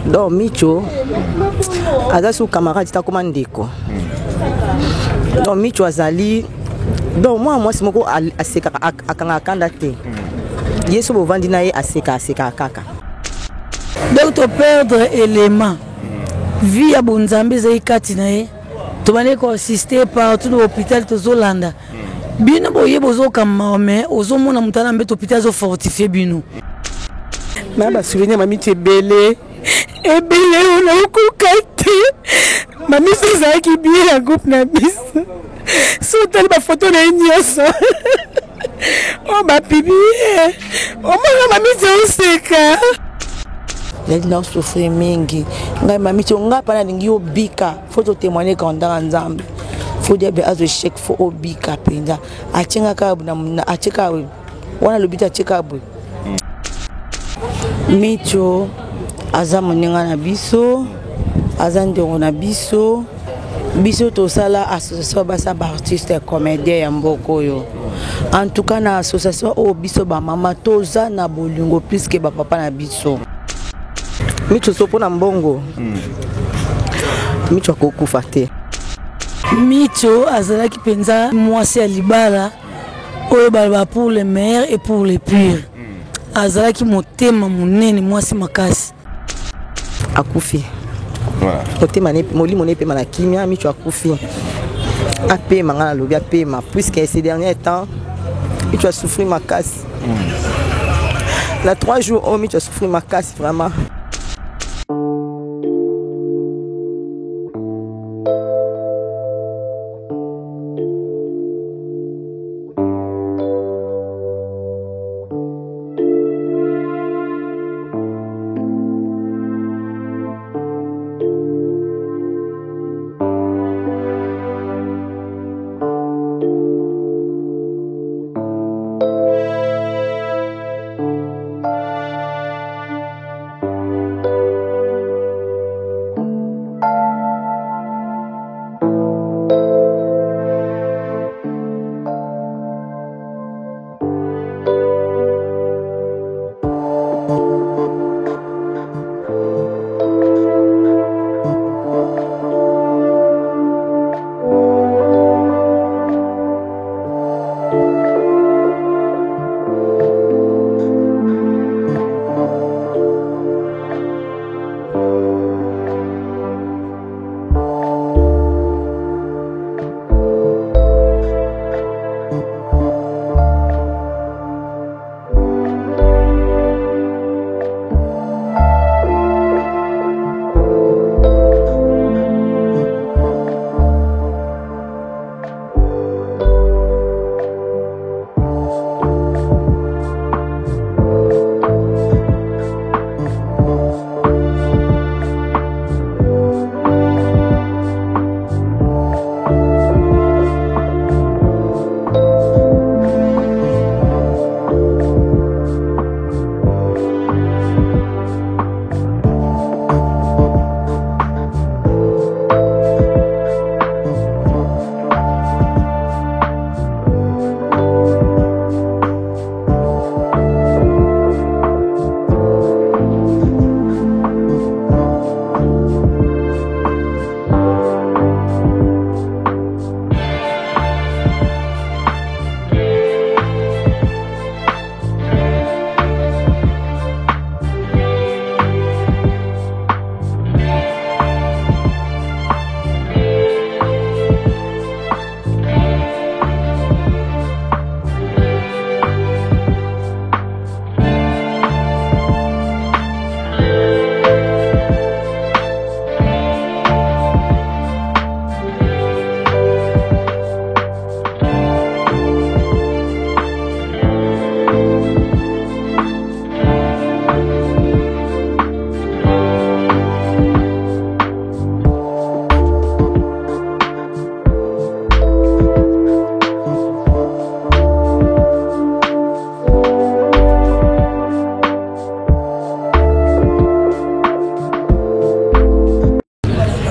Donc Micho aza sous camarade ta koma ndeko. Donc Micho azali donc mwana mwasi moko asekaka akangaka kanda te. Ye so bovandi na ye aseka asekaka kaka. Donc to perdre élément. Vie ya bonzambe ezali kati na ye. Tobandaki ko assister partout na hôpital tozolanda. Bino boye bozokamba mais ozomona moto ana mbeto hôpital azofortifie bino. Na basouvenir mamiti ebele ebele oyo nakoka te. Mamisi ezalaki bien ya groupe na biso. So otali bafoto na ye nyonso oyo bapublie, omona mamiti oseka. Nali na souffrir mingi ngai mamiti ngai mpa nalingi obika, fo totémoigne grandeur ya Nzambe, fo diable azo échec, fo obika mpenza. Atienga kaka, atie kaka wana, alobi te, atie kaka boye. Micho aza moninga na biso, aza ndeko na biso. Biso tosala association basa baartiste comédien ya mboka oyo. En tout cas na association oyo, biso bamama toza na bolingo plus ke bapapa na biso. Micho so mpona mbongo, Micho akokufa te. Micho azalaki mpenza mwasi ya libala oyo baloba pour le meilleur et pour le pire. Azalaki motema monene, mwasi makasi. Akufi, motema molimo ne epema na kimia. Micho akufi, apema. Ngai nalobi apema, puisque ces derniers temps Micho asouffrir makasi. Na 3 jours oyo Micho asouffrir makasi vraiment.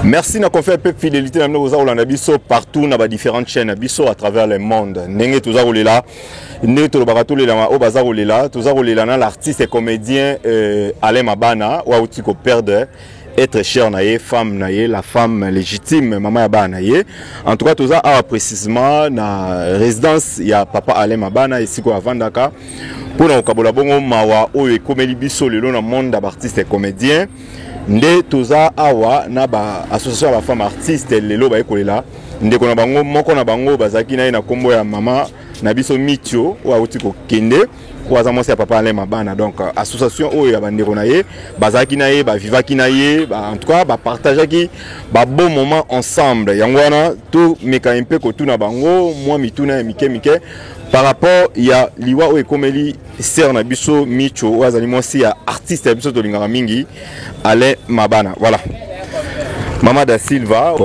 Merci na confiance pe fidélité na bino. Boza kolanda biso partout na ba différentes chaînes na biso à travers le monde. Ndenge toza kolela, ndenge tolobaka, tolela oyo baza kolela. Toza kolela na l'artiste et comédien Alain Mabana, oyo auti koperdre être cher na ye, femme na ye, la femme légitime, mama ya bana na ye. En tout cas, toza awa précisément na résidence ya papa Alain Mabana, esika oyo avandaka, mpona kokabola bongo mawa oyo ekomeli biso lelo na monde ya baartiste et comédien. Nde toza awa na baassociation ya bafemme artiste. Lelo baye kolela ndeko na bango, moko na bango bazalaki na ye, na nkombo ya mama na biso Mitio, oyo awuti kokende, oyo aza mwasi ya papa Alain Mabana. Donc association oyo ya bandeko na ye bazalaki na ye, bavivaki na ye, en tout cas bapartageaki babon moment ensemble. Yango wana tomeka mpe kotuna bango mwa mituna ya mike mike par rapport ya liwa oyo ekomeli sœur na biso Micho, oyo azali mwasi ya artiste ya biso tolingaka mingi, Alain Mabana. Voilà, Mama da Silva,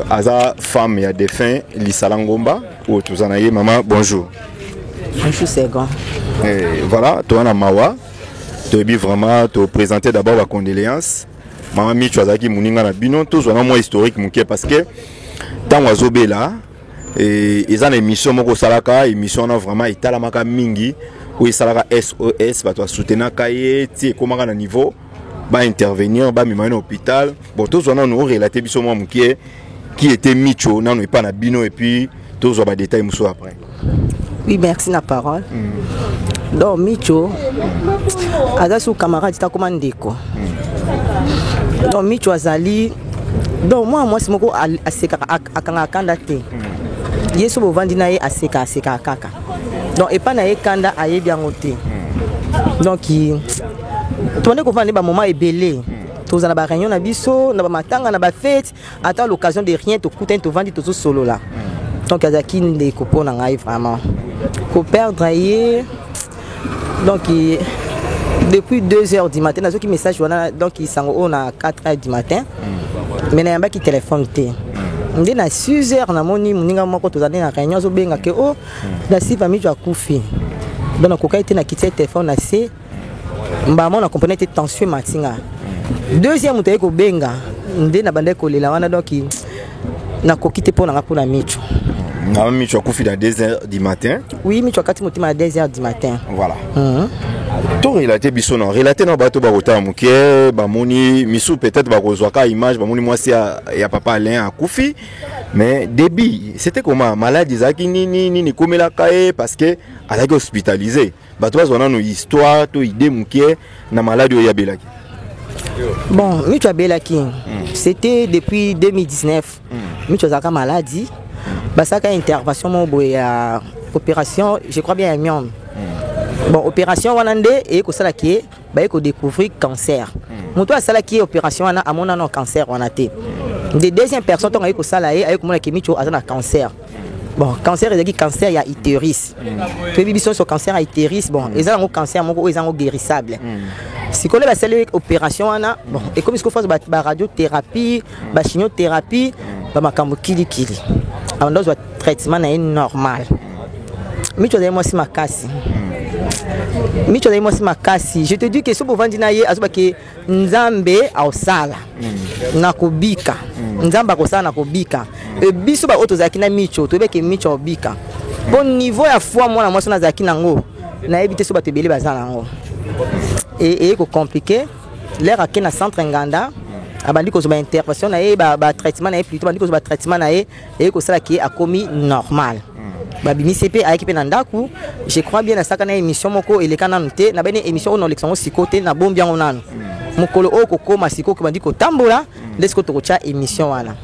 aza femme ya défunt Lisala Ngomba, oyo toza na ye. Mama, bonjour. Bonjour, Second. Et voilà, toza na mawa. Toyebi vraiment toprésenter d'abord bacondoléance. Mama Micho azalaki moninga na bino. Tozwa na mwa historique moke, parce que ntango azobela, eza na émission moko osalaka. Émission wana vraiment etalamaka mingi, oyo esalaka SOS. Bato basoutenaka ye ti ekomaka na niveau baintervenir, bamema ye na hôpital. Bon, tozwa nanu orelate biso mwa moke qui était Micho nanu epa na bino, et puis tozwa badétail mosusu après. Oui, merci na parole. Donc Micho aza su camarade, takoma ndeko. Donc Micho azali donc mwana mwasi moko asekaka, akangaka kanda te. Ye so bovandi na ye, aseka, asekaka kaka. Donc epai na ye, kanda ayebi yango te. Donc tobandi kovanda nde bamoment ebele, tozala na baréunion na biso, na bamatanga, na bafete, ata l'occasion de rien, tokutani, tovandi, tozosolola. Donc azalaki ndeko mpo na ngai. Vraiment, koperdre ye, donc depuis 2 heures du matin nazwaki message wana. Donc sango oyo na 4 heures du matin, mais nayambaki téléphone te. Nde na 6 heures namoni moninga moko, tozali na réunion, azobenga ke o na Siva, Micho akufi. Donc nakokaki te, nakiti téléphone na se mbamo, na comprendre te, tension emati nga. Deuxième moto aye kobenga, nde na bandaki kolela wana. Donc nakoki te mpo na nga, mpo na Micho. Na Micho akufi na 2 heures du matin? Oui, Micho akati motema na 2 heures du matin. Voilà. Torelate biso na relate na bato bakotala moke, bamoni misu, peut-être bakozwaka image, bamoni mwasi ya papa Alain akufi. Mais début, c'était comment? Maladi ezalaki nini? Nini ekomelaka ye? Parce que azalaki hospitalisé. Bato bazwa nano histoire to idée moke na maladi oyo abelaki. Bon, Micho abelaki, c'était depuis 2019. Micho azalaka maladi, basalaka intervention moko boye ya opération, je crois bien ya myome. Bon, opération wana nde eye kosalaki ye, baye kodécouvrir cancer. Moto oyo asalaki ye opération wana amona no cancer wana te. Nde deuxième personne, ntongo aye kosala ye, aye komona ke Micho aza na cancer. Bon, cancer ezalaki cancer ya utérus. Toyebi biso nyonso cancer ya utérus. Bon, eza yango cancer moko oyo eza yango guérissable. Sikoyo basali opération wana. Bon, ekomi sikoyo phase baradiothérapie, bachimiothérapie, bamakambo kilikili. Abanda ozwa traitement na ye normal. Micho azali mwasi makasi. Micho azali mwasi makasi. Je te dis ke so bovandi na ye, azobake Nzambe aosala na kobika, Nzambe akosala na kobika. E biso baoyo tozalaki na Micho, toyebaki Micho aobika, mpo niveau ya foi mwana mwasi wana azalaki nango, nayebi te so bato ebele baza nango. Eye kocompliquer l'heure ake na centre Nganda, abandi kozwa baintervention na ye, batraitement na ye plutôt, abandi kozwa batraitement na ye, eye kosalaki ye akomi normal. Babimisi mpe, ayaki mpe na ndako. Je crois bien nasalaka na émission moko eleka nanu te. Nabeni émission oyo naolekisa yango sikoyo te, nabombi yango nanu. Mokolo oyo kokóma sikoyo, kobandi kotambola, nde sikoyo tokotya émission wana.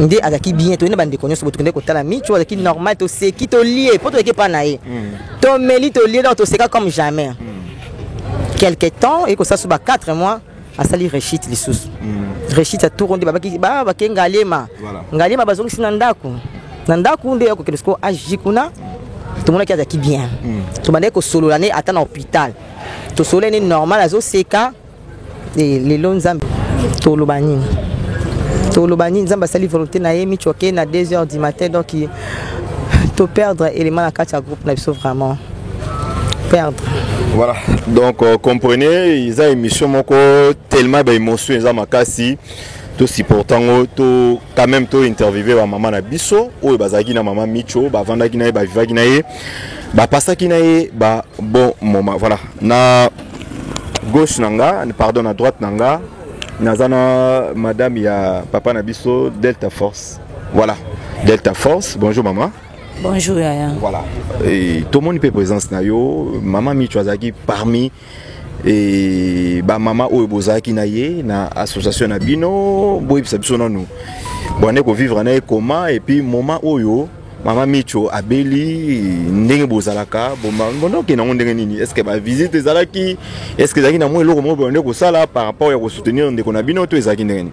Nde azalaki bien. Toyende bandeko nyonso bo tokende kotala Micho, azalaki normal. Toseki, tolie, mpo tozalaki epa na ye, tomeli, tolie, donc toseka comme jamais. Quelque temps ekosala so ba 4 mois, asali rechute lisusu, rechute ya tour nde babaki bake Ngaliema. Ngaliema, bazongisi na ndako. Na ndako nde ya kokende sikoyo ag kuna, tomonaki azalaki bien. Tobandaki kosolola ne ata na hôpital, tosolola ne normal, azoseka. Lelo Nzambe, toloba nini? Toloba nini? Nzambe asali volonté na ye. Micho ake na 2 heures du matin. Donc to perdre élément na kati ya groupe na biso, vraiment perdre. Voilà, donc comprenez, eza émission moko tellement baémotion eza makasi. Tosupporte yango to quand même to interviewe bamama na biso oyo bazalaki na mama Micho, bavandaki na ye, bavivaki na ye, bapasaki na ye ba bon moment. Voilà, na gauche na nga, pardon, na droite na nga, naza na madame ya papa na biso Delta Force. Voilà, Delta Force, bonjour maman. Bonjour yaya. Voilà, et tomoni mpe présence na yo. Mama Micho azalaki parmi e bamama oyo bozalaki na ye na association na bino. Boyebisa biso nanu bwande kovivre na ye comment, et puis moment oyo mama Micho abeli, ndenge bozalaka bonde okende yango ndenge nini? Est ce que bavisite ezalaki? Est ce que ezalaki na mwa eloko moko bonde kosala par rapport ya kosoutenir ndeko na bino, to ezalaki ndenge nini?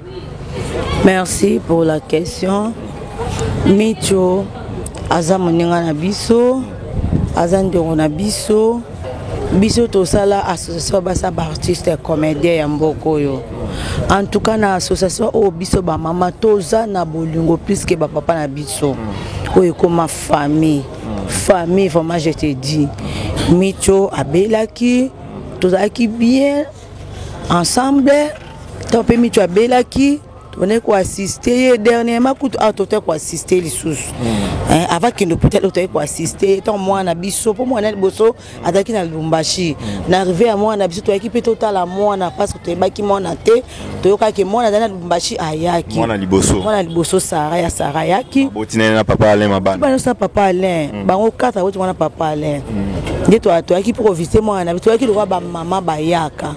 Merci pour la question. Micho aza moninga na biso, aza ndeko na biso. Biso tosala association basa baartiste comédien ya mboka oyo. En tout cas, na association oyo, biso bamama toza na bolingo plus que bapapa na biso. Oyo ekoma famille, famille vraiment, je te dis. Micho abelaki, tozalaki bien ensemble. Ntango mpe Micho abelaki, tobandaki koassiste ye. Dernièrement kutu awa totaki koassiste lisusu avant kende hôpital. Oyo toyaki koassiste ye ntango mwana biso, mpo mwana liboso azalaki na Lubumbashi. Na arrivée ya mwana biso, toyaki mpe totala mwana, parce que toyebaki mwana te. Toyokaki mwana azali na Lubumbashi, ayaki. Mwana liboso. Mwana liboso, Sara ya Sara, ayaki. Botinani na papa Alain Mabana. Bana nyonso na papa Alain, bango kaka boti mwana papa Alain. Nde toyaki mpo kovisite mwana na biso. Toyaki lokola bamama bayaka,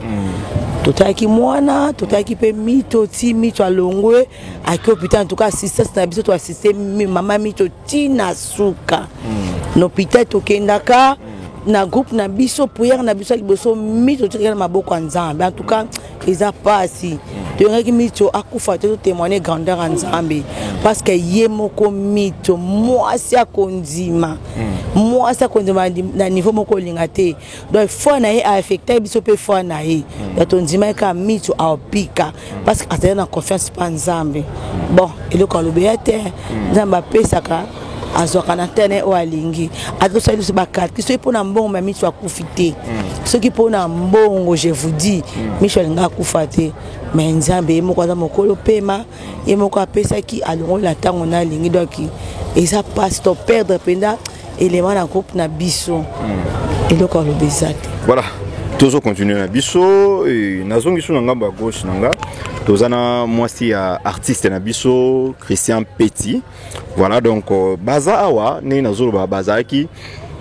totalaki mwana, totalaki mpe Mito ti Mito alongwe, aki hôpital. En tout cas, assistance na biso, toassiste mama Mito ntina suka na hôpital. Tokendaka na groupe na biso, prière na biso ya liboso, Mito tikaki na maboko ya Nzambe. En tout cas, eza pasi. Toyengaki Mito akufa te, totémoigne grandeur ya Nzambe, parce que ye moko Mito, mwasi akondima, mwasi akondima na niveau moko olinga te. Donc foi na ye aaffecte biso mpe foi na ye. Donc tondimaki kaka Mito aopika, parce que azali na confiance mpa Nzambe. Bon, eloko alobeya te, Nzambe apesaka, azwaka na tene oyo alingi. Ata tosali biso bacalcul, soki mpona mbongo, ma Miso akufi te. Soki mpona mbongo, je vous dis, Miso alingi akufa te. Mais Nzambe ye moko aza mokolo pema, ye moko apesaki, alongoli na ntango na alingi. Donc eza mpasi, toperdre mpenza élément na groupe na biso. Eloko aloba eza te. Voilà, tozocontinue na biso. Nazongi so na ngambo ya gauche na nga, toza na mwasi ya artiste na biso Christian Petit. Voilà, donc baza awa ndenge nazoloba, bazalaki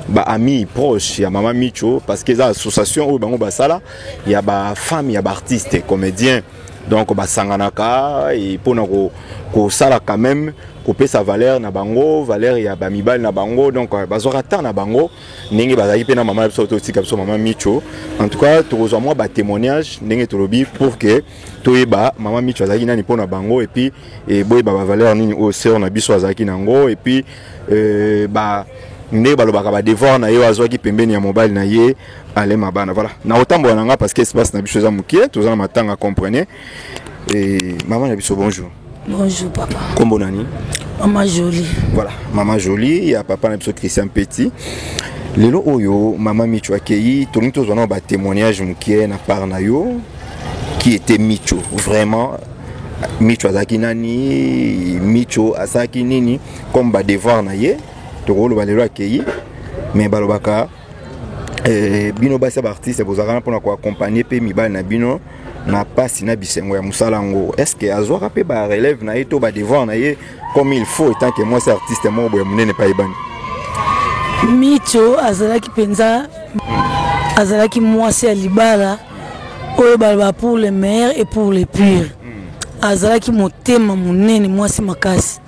baami proche ya mama Micho, parce que eza association oyo bango basala ya bafemme ya baartiste comédien. Donc basanganaka mpona kosala quand même kopesa valeur na bango, valeur ya bamibali na bango. Donc bazwaka temps na bango ndenge bazalaki mpe na mama na biso, totika biso mama Micho. En tout cas, tokozwa mwa batémoignage ndenge tolobi pour que toyeba mama Micho azalaki nani mpona bango, et puis boyeba bavaleur nini oyo sœur na biso azalaki nango, et puis ba ndenge balobaka, badevoir na ye oyo azwaki pembeni ya mobali na ye Alain Mabana. Voilà, na kotambola na nga parce que espace na biso eza moke, toza na matanga, comprenez. Et mama na biso, bonjour. Bonjour papa. Kombo nani? Mama Jolie. Voilà, mama Jolie ya papa na biso Christian Petit. Lelo oyo mama Micho akei, tolingi tozwa nao batémoignage mokie na part na yo. Qui était Micho vraiment? Micho azalaki nani? Micho asalaki nini comme badevoir na ye? Tokoloba lelo akei, mais balobaka bino basi ya baartiste bozalaka na mpona koaccompagne mpe mibali na bino na pasi na bisengo ya mosala yango. Est ce que azwaka mpe barelève na ye to badevoir na ye comme il faut, etant que mwasi artiste moko boye monene mpe ayebani? Micho azalaki mpenza, azalaki mwasi ya libala oyo baloba pour le meilleur et pour le pire. Azalaki motema monene, mwasi makasi.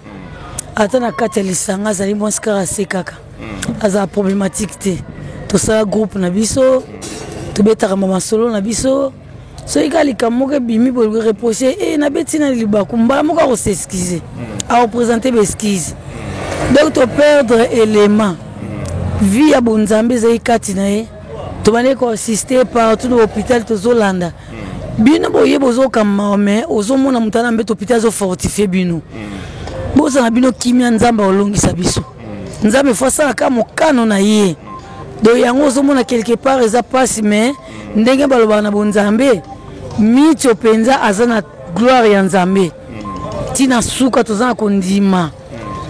Ata na kati ya lisanga, azali mwasi kaka se kaka, azala problématique te. Tosala groupe na biso, tobetaka masolo na biso. Soki kaka likambo moko ebimi, bolingo reproche e nabeti na libaku, mbala moko akos'excuse, akoprésente baexcuse. Donc toperdre élément, vie ya bonzambe ezali kati na ye. Tobandaki koassiste partout na hôpital, tozolanda bino boye, bozokamba, mais ozomona moto ana mbeto hôpital, azofortifie bino. Bozala bino kimia, Nzambe aolongisa biso. Nzambe fo asalaka mokano na ye. Donc yango ozomona quelque part eza mpasi, mais ndenge balobaka na bonzambe, Mitio mpenza aza na gloire ya Nzambe. Ntina suka toza na kondima.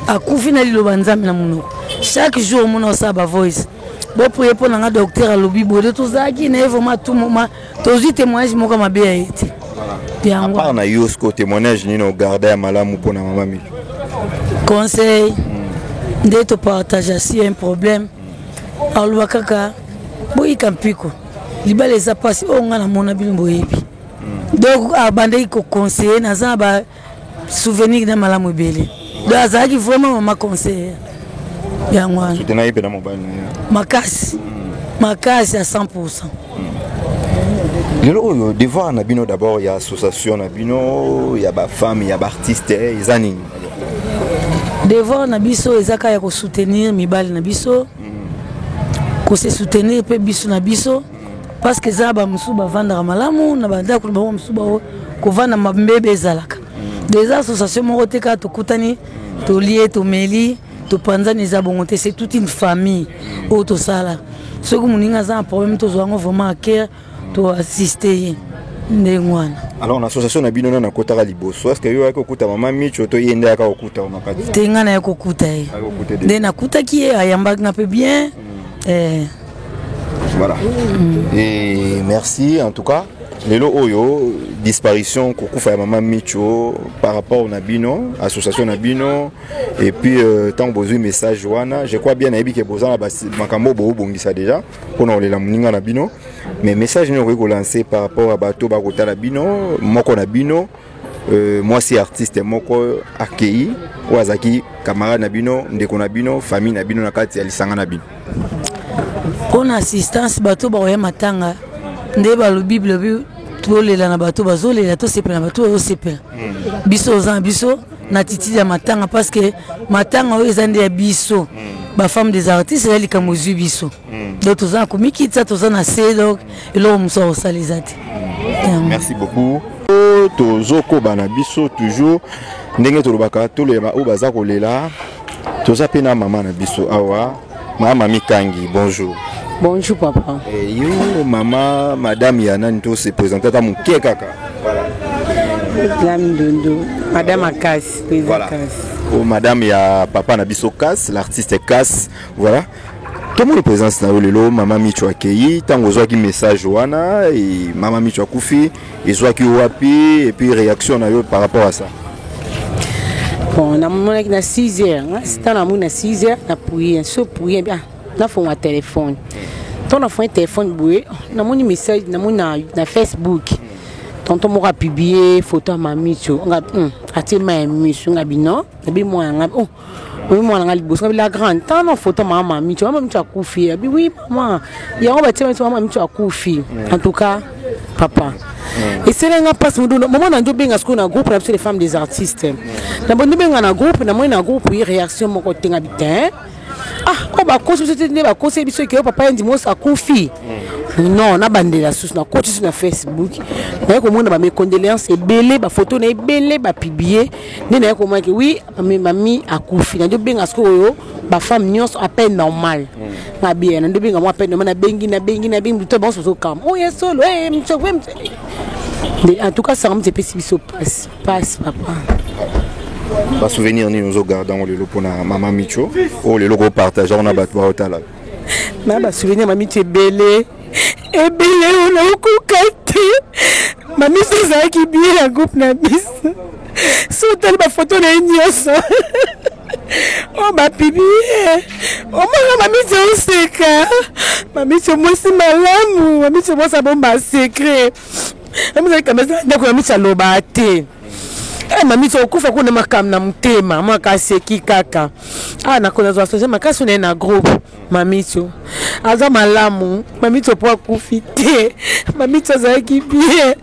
Akufi na liloba Nzambe na monoko. Chaque jour omona osala ba voice. Boprier mpo na nga, docteur alobi boye. Tozalaki na ye vraiment tout moment. Tozwi témoignage moko mabe ya ye te. Yango part na yo siko, témoignage nini ogarde ya malamu mpona mama Micho? Conseil nde topartage, si un problème, aloba kaka boyika mpiko, libala eza mpasi oyo ngai namona, bino boyebi. Donc abandaki koconseiller, naza na ba souvenir na malamu ebele. Donc azalaki vraiment mama conseiller, yango wana. Soutenaki ye mpe na mobali na ye? Makasi makasi, à 100. Lelo oyo, devoir na bino d'abord ya association na bino ya bafemme ya baartiste eza nini? Devoir na biso eza kaka ya kosoutenir mibali na biso, kose soutenir mpe biso na biso, parce que eza bamosusu bavandaka malamu na bandako na bango, mosusu bao kovanda mambebe ezalaka. Eza association moko te kaka tokutani, tolie, tomeli, topanzani, eza bongo te. C'est toute une famille oyo tosala. Soki moninga aza na problème, tozwa yango vraiment à cœur, toassiste ye ndenge wana. Alors, na association na bino, nani akotaka liboso? Est ce que yo ayaki kokuta mama Micho to ye nde ayaka kokuta na kati? Te, ngai naye kokuta ye. Ayaki kokuta ye. Nde nakutaki ye, ayambaki nga mpe bien. Voilà. Et merci en tout cas. Lelo oyo, disparition, kokufa ya mama Micho, par rapport na bino, association na bino, et puis ntango bozwi message wana, je crois bien nayebi ke boza na makambo boobongisa déjà mpona kolela moninga na bino, mais message nini okoki kolancer par rapport à bato bakotala bino, moko na bino, mwasi artiste moko akei, oyo azalaki camarade na bino, ndeko na bino, famille na bino, na kati ya lisanga na bino? Mpona assistance, bato bakoya matanga nde balobi, lobi tolela na bato bazolela, tosepela na bato bazosepela. Biso oza na biso na attitude ya matanga, parce que matanga oyo eza nde ya biso bafemme des artistes, eza likambo ezwi biso. Donc toza na komikitisa, toza na se, donc eloko mosusu akosala eza te. Yango. Merci beaucoup. Tozokoba na biso toujours ndenge tolobaka, tolela oyo baza kolela. Toza mpe na mama na biso awa, mama Mami Kangi, bonjour. Bonjour papa. Eh, yo mama, madame ya nani? To se présente ata moke kaka, voilà. Madame Ndundu, Madame Akasi, président. Voilà. Oh, madame ya papa na biso Kas, l'artiste Kas, voilà. Tomoni présence na yo lelo. Mama Micho akei, ntango ozwaki message wana e, mama Micho akufi, ezwaki wapi? Et puis réaction na yo par rapport à ça? Bon, namonaki na 6 heures, ntango namoni na 6 heures, napuye so puye, ah, nafonga telefone. Ntango nafongi telefone boye, namoni message, namoni na Facebook tonton moko apublie photo ya Mamicho. Nga atie mai ya miso, nga bino nabi mwana nga, oh, oyi mwana nga liboso, nga bi la grande, tala na photo mama Mamicho, mama Micho akufi. Abi oui mama, yango batie miso, mama Micho akufi. En tout cas papa, esala nga mpasi. Moduno mama na ndio benga sikoyo na groupe na biso les femmes des artistes, na bondi benga na groupe, namoni na groupe ye réaction moko te. Nga bi te, ah, oyo bakosi biso te, nde bakosi biso ke oyo papa ye ndimosi akufi. Non, nabandela susu, nakoti susu na Facebook, naye komona bames condoléances ebele, bafoto na ebele bapublie, nde naye komona ke oui, mami akufi. Nandi obenga sikoyo bafemme nyonso, appel normal nga bien, nandi obenga mwa appel normal, nabengi, nabengi, nabengi to bango bazokama oyo solo. En tout cas, sango miti epesi biso pasi, pasi papa. Basouvenir nini ozogarde yango lelo mpona mama Micho, oyo lelo kopartage yango na bato baotala? Na basouvenir Mamicho ebele ebele oyo nakokoka te. Mamiso ezalaki bien na groupe na biso. So otali bafoto na ye nyonso oyo bapublie, omona Mamiso oseka. Mamiso mwasi malamu, Mamiso mwasi abomba secret. Ndako ya Miso aloba te. Mamiso okufa kuna, makambo na motema mwaka aseki kaka. Ah, nakozwa soje makasi na ye na groupe. Mamiso aza malamu, Mamiso po akufi te. Mamiso azalaki bien,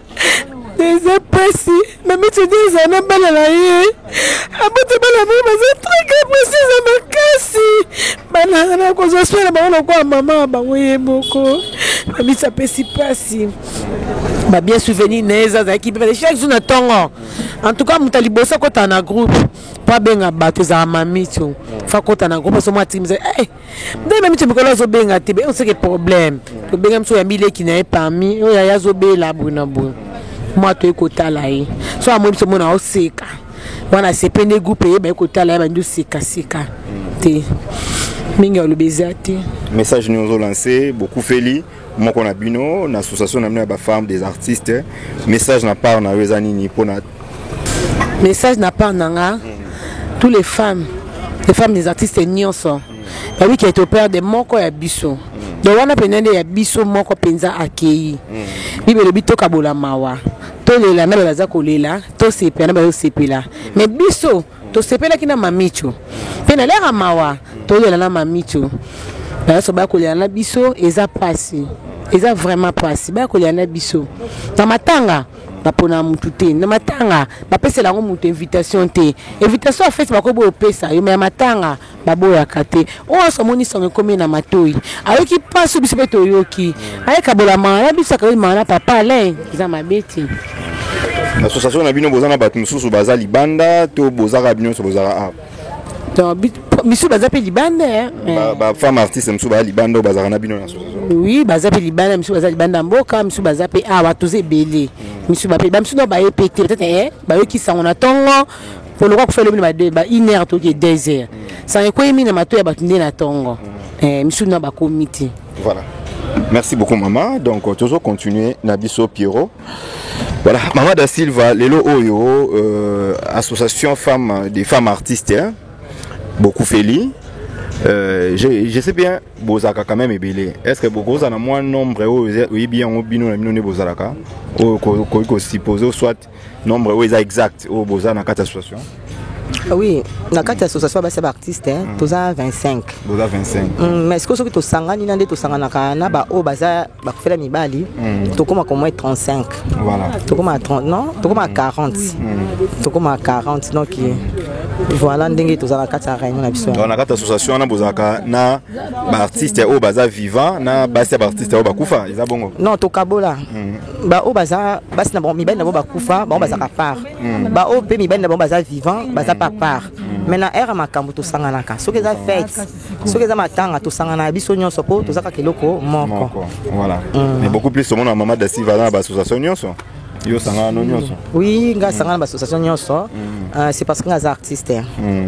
eza mpasi. Mamiso nde ezala na bana na ye, abota bana mo baza très capricieuse makasi. Bana na kozwa soin na bango lokola mama ya bango ye moko. Mamiso apesi mpasi. Babien souvenir na ye eza, azalaki mpe chaque jour na ntongo. En tout cas, moto ya liboso akotaka na groupe mpo abenga bato ezala Mamiso. Fa akota na groupe, asomo atimisa nde Mamiso mikolo azobenga te, oseke problème. Tobenga biso, oyambi leki na ye parmi oyo aye azobela boye na boye, mwa toye kotala ye. So amoni biso, mona oseka. Wana asepe nde groupe eyeba ye kotala ye bandi osekaseka te mingi aloba eza te. Message nini ozolancer? Bokufeli moko na bino na association na bino ya bafemme des artistes, message na part na yo eza nini mpona? Message na part na nga, tous les femmes, les femmes des artistes nyonso, bayebi ke toperdre moko ya biso. Donc wana mpenza nde ya biso moko mpenza akei. Bible elobi tokabola mawa, tolela na baza kolela, tosepela na bazosepela. Mais biso tosepelaki na Mamicho mpe na lere mawa, tolela na Mamicho. Nyonso baya kolela na biso, eza mpasi, eza vraiment mpasi. Baya kolela na biso na matanga, bapona mutu te. Na matanga bapesela yango mutu invitation te. Invitation ya fete bakoki boyo opesa yo, me ya matanga baboyaka te. Oyo nyonso amoni sango ekomi na matoi, ayoki mpasi, biso mpe toyoki, ayekabola mawa na biso, akabola mawa na papa Alain, eza mabe te. Na association na bino, boza na bato mosusu baza libanda to bozaka bino nyonso bozaka awa? Donc misusu baza mpe libanda. Bafemme artiste mosusu baza libanda oyo bazalaka na bino na association? Oui, baza mpe libanda. Misusu baza libanda ya mboka, misusu baza mpe awa. Toza ebele. Misusu bape, bamisusu no baye pe te, peut-être bayoki sango na ntongo. Po lokwa kufa elobi na ba une heure, toki 2 heures, sango ekweyimi na matoi ya bato nde na ntongo. Misusu no bakomi te. Voilà, merci beaucoup mama. Donc tozo continuer na biso Pierrot. Voilà, Mama da Silva, lelo oyo association femme des femmes artistes, hein, bokufeli, je sais bien bozalaka quand même ebele. Est ce que bokozala na mwa nombre oyo oyebi yango bino na bino nde bozalaka, oyo koki kosupposer, soit nombre oyo eza exact oyo boza na kati ya association? Oui, na kati ya association basi ya baartiste, toza 25. Boza 25? Mais sikoyo soki tosangani na nde tosanganaka na baoyo baza bakufela mibali, tokóma au moins 35. Tokóma 30, non, tokóma 40, tokóma 40. Donc voilà ndenge toza na kati ya réunion na biso. Donc na kati ya association wana bozalaka na baartiste oyo baza vivant na basi ya baartiste oyo bakufa, eza bongo? Non, tokabola. Baoyo baza basi na bango, mibali na bango bakufa, bango bazalaka part. Baoyo mpe mibali na bango baza vivant, baza pa part. Mais na ere ya makambo tosanganaka. Soki eza fête, soki eza matanga, tosangana biso nyonso mpo toza kaka eloko moko. Voilà. Mais beaucoup plus omona Mama da Silva na baassociation nyonso, yo osangana no nyonso? Oui, nga asangana na baassociation nyonso. C'est parce que nga aza artiste,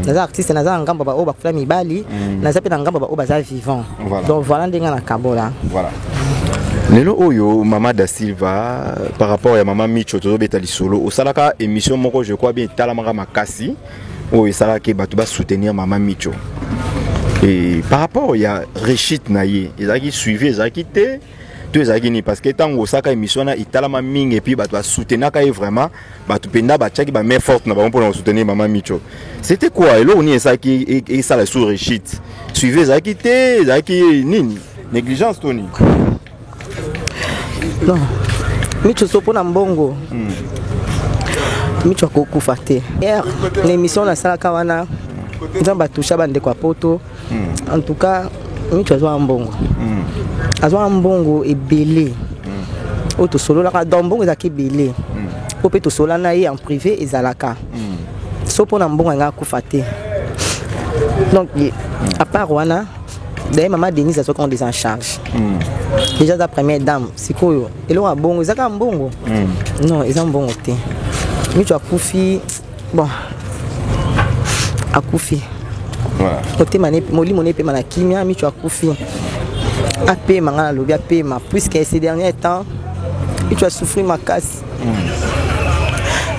naza artiste, naza na ngambo baoyo bakufela mibali, naza mpe na ngambo baoyo baza vivant. Donc voilà ndenge na kabola. Voilà. Lelo oyo Mama da Silva, par rapport ya Mama Micho, tozobeta lisolo. Osalaka émission moko, je crois bien etalamaka makasi, oyo esalaki bato basoutenir Mama Micho. Et par rapport ya rechute na ye, ezalaki suivi, ezalaki te to ezalaki nini? Parce que ntango osalaka émission wana, etalama mingi, et puis bato basoutenaka ye vraiment, bato mpenza batiaki bamain forte na bango mpona kosoutenir Mama Micho. C'était quoi, eloko nini esalaki esala sur rechute? Suivi ezalaki te, ezalaki nini, négligence to nini? Non, Micho so mpona mbongo, Micho akokufa te. Hier na émission nasalaka wana, Nzambe atusha bandeko ya Poto. En tout cas Micho azwaka mbongo, azwaka mbongo ebele oyo tosololaka. Donc mbongo ezalaki ebele oyo mpe tosolola na ye en privé ezalaka. So mpona mbongo yanga akufa te. Donc à part wana, d'ailleurs Mama Denise azwaki yango déjà en charge. Déjà aza première dame. Sikoyo eloko ya bongo eza kaka mbongo? Non, eza mbongo te. Micho akufi, bon, akufi. Motema molimo ne epema na kimia. Micho akufi, apema. Nga nalobi apema, puisque ces derniers temps Micho asouffrir makasi.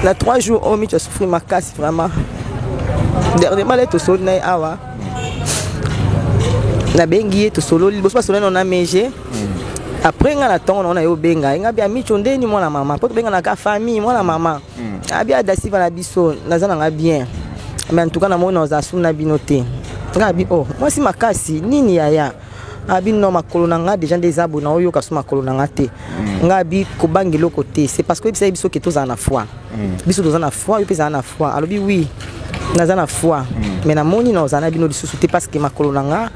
Na 3 jours oyo Micho asouffrir makasi vraiment. Dernièrement le tosoli na ye awa, nabengi ye, tosololi liboso, basololi nano na mege. Après nga na ntongo nango na ye obenga ye, nga bia: "Micho, ndeni mwana mama?" Mpo tobenganaka famille, mwana mama abia Dasiva na biso, naza nanga bien, mais en tout cas namoni naza su na bino te. Nga abi: "Oh, mwasi makasi nini yaya?" Abi: "No, makolo na nga déjà nde eza boye, naoyoka so makolo na nga te." Nga abi: "Kobanga eloko te, c'est parce que oyebisaki biso ke tozala na foi. Biso toza na foi, yo mpe ezala na foi." Alobi: "Oui, naza na foi, mais namoni na ozala na bino lisusu te parce que makolo na nga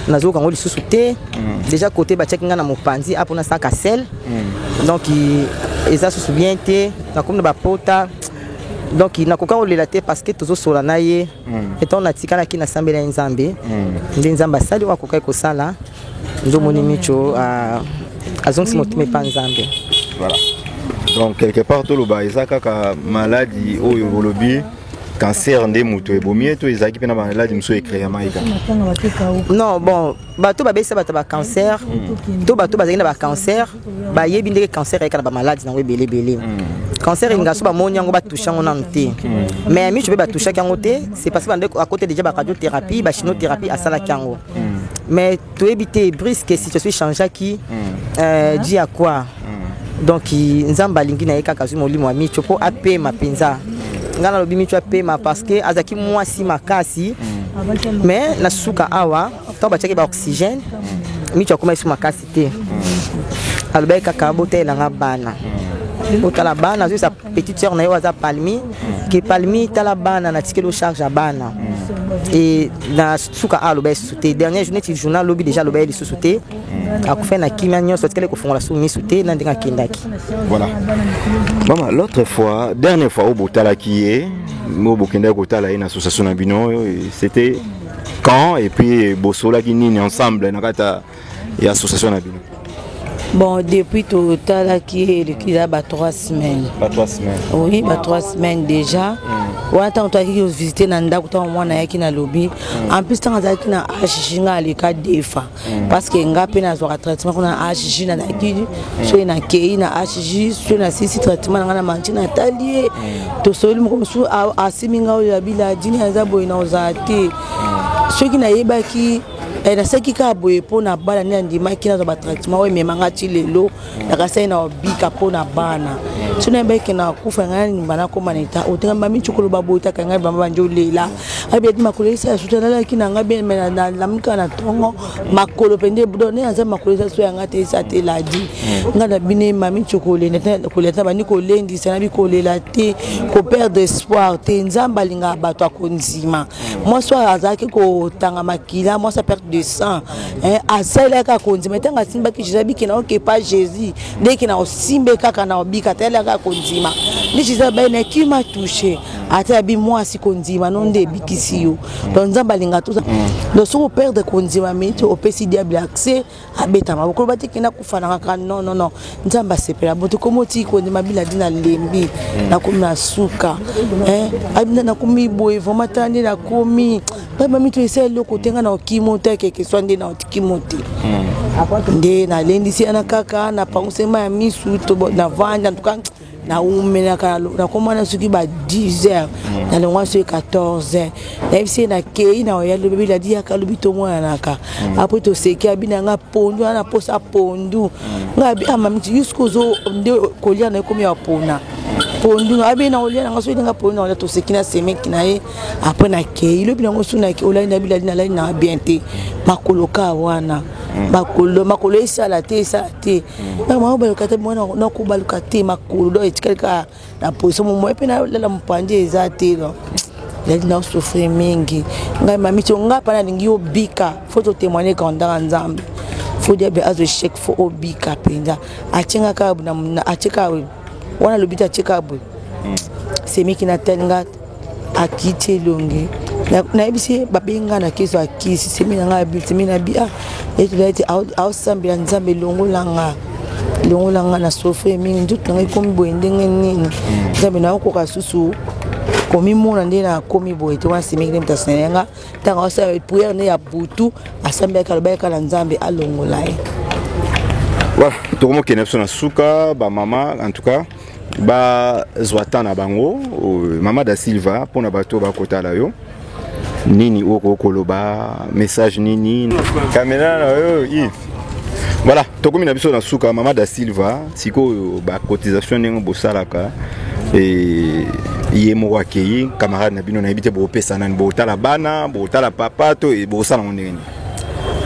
nazoyoka yango lisusu te. Déjà côté batiaki nga na mopanzi apo nasalaka sel, donc eza susu bien te, nakomi na bapota, donc nakoka kolela te parce que tozosola na ye." Etango natikalaki, nasambela ye Nzambe, nde Nzambe asali oyo akokaki kosala. Nzomoni Micho azongisi motema epa Nzambe. Voilà. Donc quelque part toloba eza kaka maladi oyo bolobi. Cancer nde moto ebomi ye to ezalaki mpe na bamaladi mosusu ecréamaki kaka? Non, bon, bato babesa bato ba cancer to bato bazalaki na bacancer, bayebi ndenge cancer eyeka na bamaladi nango ebele ebele. Cancer elinga so bamoni yango, batouche yango nanu te. Mais Micho mpe batouchaki yango te, c'est parce que bande akote déjà baradiothérapie, bachimiothérapie asalaki yango. Mais toyebi te, brusque situation echangeaki dû à quoi. Donc Nzambe alingi na ye kaka azwi molimo ya Micho mpo apema mpenza. Ngai nalobi Micho apema parce que azalaki mwasi makasi. Mais na suka awa, ntango batiaki baoxygène, Micho akoma esu makasi te. Alobaki kaka: "Botalelanga bana, botala bana." Azoyesa petite sœur na ye oyo aza Palmi ke: "Palmi, tala bana, natikeli o charge ya bana." E na suka awa aloba lisusu te. Dernier jour neti journal alobi déjà, aloba ye lisusu te. Akufai na kimia nyonso, atikali kofongola su misu te na ndenge akendaki. Voilà, mama, l'autre fois, dernière fois oyo botalaki ye, oyo bokendaki kotala ye na association na bino, c'était quand? Et puis bosolaki nini ensemble na kati ya association na bino? Bon, depuis totalaki, eleki eza ba 3 semaines. Ba 3 semaines. Oui, ba 3 semaines déjà. Wana ntango toyaki kovisite na ndako, ntango mwana ayaki na lobi. En plus, ntango azalaki na HJ, nga aleka defa parce que nga mpe nazwaka traitement kuna na HJ. Nazalaki soki nakei na HJ, soki nasisi traitement na nga na manti, natali ye, tosoli. Moko mosusu asimi nga oyo abila adini aza boye na ozala te. Soki nayebaki, nasalaki kaka boye mpo na bana nde andimaki nazwa batraitement oyo ememanga ti lelo. Nakasali na obika mpo na bana. So nayebaki na kufa, ngai nalimba nakóma na eta otenga mami koloba boye taka ngai bama bandi olela abi ati makolo esala sutu. Nalalaki na ngai bien, me nalamuki kaka na ntongo, makolo mpe do nde naza, makolo eza so yanga te, eza te. Ladi ngai na bino mami kolela te, bandi kolendisa nabi kolela te, koperdre espoir te. Nzambe alingaka bato akondima. Mwasi oyo azalaki kotanga makila, mwasi ya perte de sang, asalelaki kondima. Ntango asimbaki Jésus, abiki na okepa Jésus ndeki na osimbe kaka na obika. Atalelaki kondima nde Jésus abai na qui m'a touché. Ata abi mwasi, kondima no nde ebikisi yo. Donc Nzambe alingaka toza. Donc soki operdre kondima miniti, opesi diable accès abeta maboko. Loba te kenda kufa na kaka. Non, non, non, Nzambe asepela boto komi otiki kondima. Bila di nalembi, nakomi na suka, nakomi boye vraiment. Tala nde nakomi bamami to esa eloko te. Nga na okimo te, keke swa nde na okimo te nde nalendisi yana kaka napangusema ya misu navandi. En tout cas, naumelaka, nakomana soki ba 10 heures, nalongwa soki 14 heures. Nayebisi ye nakei na oya lobi. Biladi yaka lobi, tomonanaka. Après toseki, abi na nga pondu wana, posa pondu. Nga abi amamiti jusque ozo nde kolia na ekomi ya pona pondu. Abi na olia nanga soki ndenge pondu na olia. Toseki na semeki na ye. Après nakei lobi nango su olali na bilali, nalali na bien te, makolo ka wana, makolo, makolo esala te, esala te. Baluka te, mwana nakobaluka te makolo. Donc etikali kaka na position momoye mpe nalala mopanzi eza te. Donc nali nasouffrir mingi. Ngai mami ti ngai mpa nalingi obika, faut totémoigne grandeur ya Nzambe. Faut diable azo échec, faut obika mpenza. Atienga kaka, atie kaka wana, alobi te, atie kaka boye. Semiki natali nga, akiti elongi. Nayebisi ye babenga na keso akisi semi na ngai, semi na bi ah etula ete aosambela Nzambe elongolanga, elongolanga na souffrir mingi, nzoto na ngai ekomi boye ndenge nini? Nzambe, naokoka susu komimona nde nakomi boye te. Wana semeki nde moto asenga nga. Ntango asala prière nde ya butu, asambelaki, alobaki kaka na Nzambe alongola ye. Voilà, tokomokende biso na suka. Bamama, en tout cas bazwa temps na bango. Mama da Silva, mpona bato bakotala yo, nini oyo koloba? Message nini? Kamera na yo, Yves. Voilà, tokomi na biso na suka. Mama da Silva, sikoyo bacotisation ndenge bosalaka, ye moko akei, camarade na bino, nayebi te bopesa nani, botala bana, botala papa to bosala ngo ndenge nini?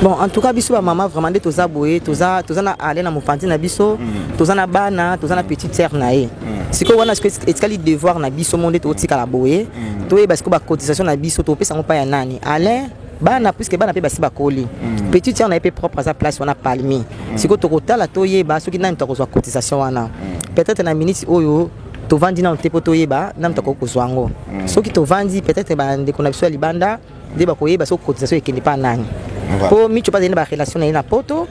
Bon, en tout cas biso bamama vraiment nde toza boye, toza na ale na mopanzi na biso, toza na bana, toza na petite sœur na ye. Sikoyo wana sikoyo etikali devoir na biso mo nde totikala boye, toyeba sikoyo bacotisation na biso topesa yango mpa ya nani? Alain, bana, puisque bana mpe basi bakoli, petite sœur na ye mpe propre aza place wana Palmi. Sikoyo tokotala, toyeba soki nani tokozwa cotisation wana. Peut-être na minute oyo tovandi nano te mpo toyeba nani tokoki kozwa yango. Soki tovandi, peut-être bandeko na biso ya libanda nde bakoyeba soki cotisation ekende mpa nani, mpo Micho mpe azali na barelation na ye na Poto.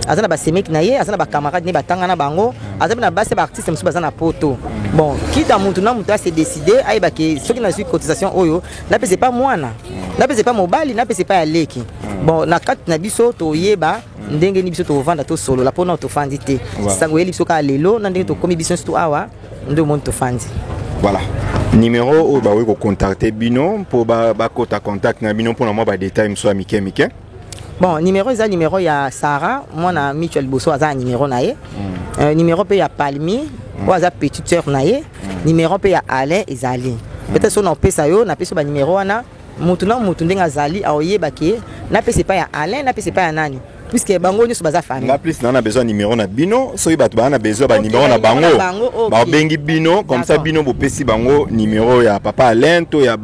Aza na basemeki na ye, aza na bacamarade ne batanga na bango, aza mpe na basi ya baartiste mosusu baza na poto. Bon, kita mutu na mutu ase décide, ayeba ke soki nazwi cotisation oyo, napesa epa mwana, napesa epa mobali, napesa epa ya leki. Bon, na kati na biso toyeba ndenge nini biso tovanda, tosolola mpona tofandi te. Sango oyeli biso kaka lelo na ndenge tokomi biso nyonso awa, nde omoni tofandi. Voilà, numéro oyo bakoki kocontacte bino mpo bakota contact na bino mpona mwa badetail mosusu ya mike mike. Bon, numéro eza numéro ya Sara, mwana Micho ya liboso, aza na numéro na ye. Numéro mpe ya Palmi, oyo aza petite sœur na ye. Numéro mpe ya Alain ezali. Peut-être so na opesa yo, napesi yo banumero wana, mutu na mutu ndenge azali aoyeba ke napesa epai ya Alain, napesa epai ya nani, puisque bango nyonso baza famille. Nga plus naa na besoin numéro na bino. Soki bato baa na besoin banumero na bango, babengi bino comme ça, bino bopesi bango numéro ya papa Alain to ya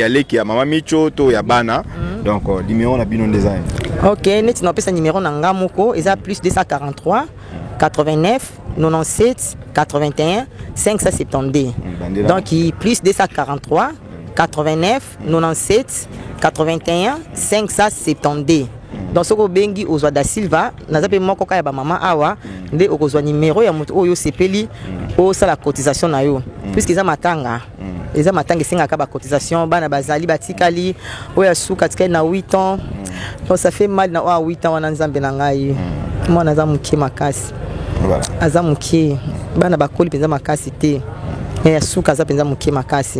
leki ya mama Micho to ya bana. Donc numéro na bino nde eza? Ok, neti napesa numéro na nga moko, eza plus 243 89 97 81 572. Donc plus 243 89 97 81 572. Donc soki obengi, ozwa Da Silva, naza mpe moko kaka ya bamama awa, nde okozwa nimero ya moto oyo osepeli osala cotisation na yo, puisque eza matanga, eza matanga esengaka bacotisation. Bana bazali batikali, oyo ya suka atikali na 8 ans. Donc ça fait mal na oyo ya 8 ans wana. Nzambe na ngai, mwana aza moke makasi, aza moke. Bana bakoli mpenza makasi te, mais ya suka aza mpenza moke makasi.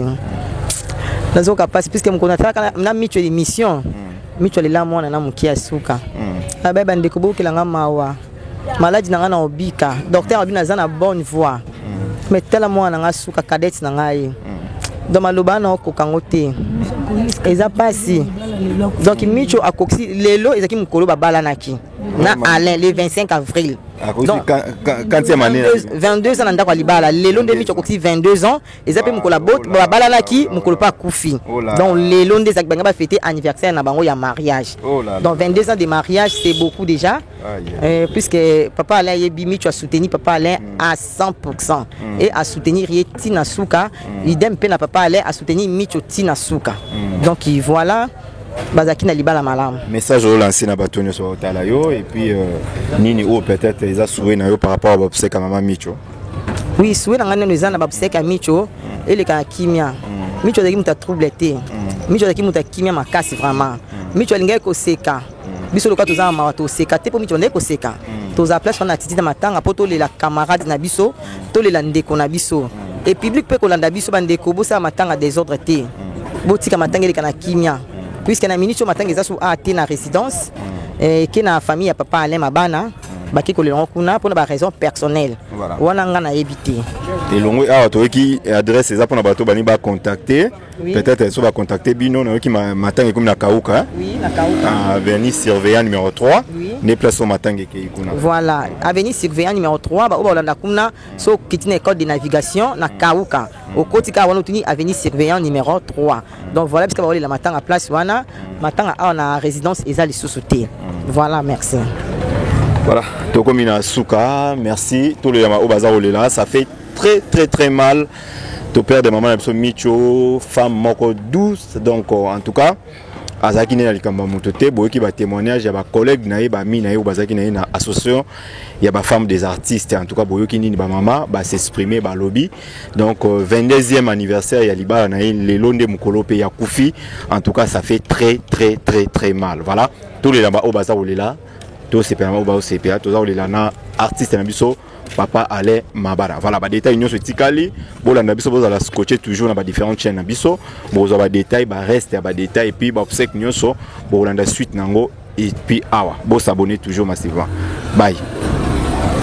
Nazoka mpasi puisque mokolo natalaka na Micho émission, Micho alela mwana na moke ya suka. Abai bandeko, bokelanga mawa, maladi na ngai na obika, docteur abi naza na bonne voie, mais tala mwana na ngai suka, cadette na ngai. Donc maloba wana okoka yango te, eza mpasi. Donc Micho akokisi lelo, ezalaki mokolo babalanaki na Alain, le 25 avril. Donc, quantième année? 22 ans na ndako ya libala. Lelo nde Micho akokisi 22 ans. Eza mpe mokolo babalanaki, mokolo mpe akufi. Donc lelo nde ezalaki bango bafete anniversaire na bango ya mariage. Donc 22 ans de mariage, c'est beaucoup déjà. Puisque papa Alain yebi Micho a soutenu papa Alain à 100% et a soutenir ye tina suka. Idem mpe na papa Alain a soutenir Micho tina suka. Donc voilà, bazalaki na libala malamu. Message oyo lancé na bato nyonso baotala yo, et puis nini oyo peut-être eza souhait na yo par rapport à baobsèques ya mama Micho? Oui, souhait na ngai nano eza na baobsèques ya Micho eleka na kimia. Micho azalaki moto ya trouble te, Micho azalaki moto ya kimia makasi vraiment. Micho alingaki koseka biso loka toza na mawa, toseka te mpo Micho bandaki koseka. Tozala place wana titi na matanga mpo tolela camarade na biso, tolela ndeko na biso. E public mpe kolanda biso, bandeko, bosala matanga désordre te, botika matanga eleka na kimia, puisque na minute oyo matanga eza so a te na résidence, eke na famille ya papa Alain Mabana, baki kolela yango kuna mpona baraison personnelle. Wana nga nayebi te. Elongo awa toyoki adresse eza mpona bato bani bacontacte. Peut-être so bacontacte bino, nayoki matanga ekomi na Kauka. Oui, na Kauka. Avenue Surveillant numéro 3, nde place oyo matanga ekei kuna. Voilà, avenue Surveillant numéro 3. Baoyo baolanda kuna, so okiti na école de navigation na Kauka, okoti kaka wana, otuni avenue Surveillant numéro 3. Donc voilà, bisika baolela matanga, place wana. Matanga awa na résidence eza lisusu te. Voilà, merci. Voilà, tokomi na suka. Merci. Tolela oyo baza kolela, ça fait très très très mal toperdre mama na biso Micho, femme moko douce. Donc en tout cas azalaki nde na likambo ya moto te. Boyoki batémoignage ya bacollègue na ye, bami na ye oyo bazalaki na ye na association ya bafemme des artistes. En tout cas boyoki nini bamama basexprime, balobi. Donc 22e anniversaire ya libala na ye, lelo nde mokolo mpe ya kufi. En tout cas ça fait très très très très mal. Voilà, tolela baoyo baza kolela, tosepela oyo baosepela. Toza kolela na artiste na biso, papa Alain Mabara. Voilà, badetail nyonso etikali, bolanda biso, bozala scotché toujours na badifférentes chaînes na biso, bokozwa badetail, bareste ya badetail, et puis baobsèques nyonso bokolanda suite nango. Et puis awa bosabonner toujours massivement. Bye.